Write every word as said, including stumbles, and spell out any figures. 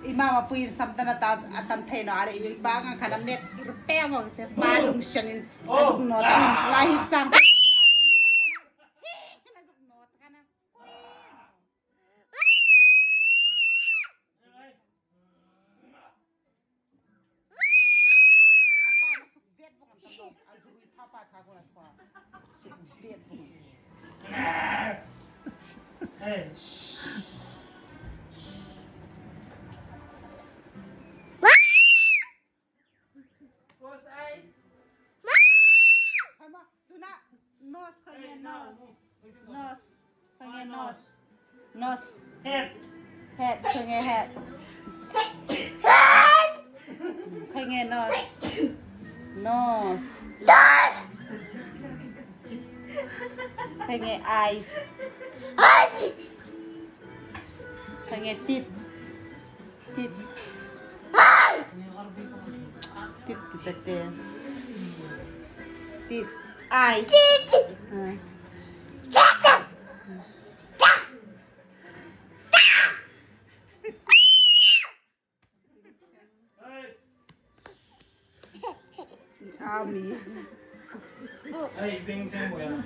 I mama puiin sam tan a ta, a tan thei naw a le, i pa ngang khan a met i ru pe vang che, pa lung siangin a zuk nawt. Lai hi chang. Close eyes. Come on, tuna. Nose, kha nge nose. Nose. Kha nge nose. Nose. Head. Head, kha nge head. Kha nge nose. Nose. Kha nge eye. Kha nge teeth. Teeth. Teeth, teeth, teeth. Teeth. Eye. Ami. Hey, bing cheng boya.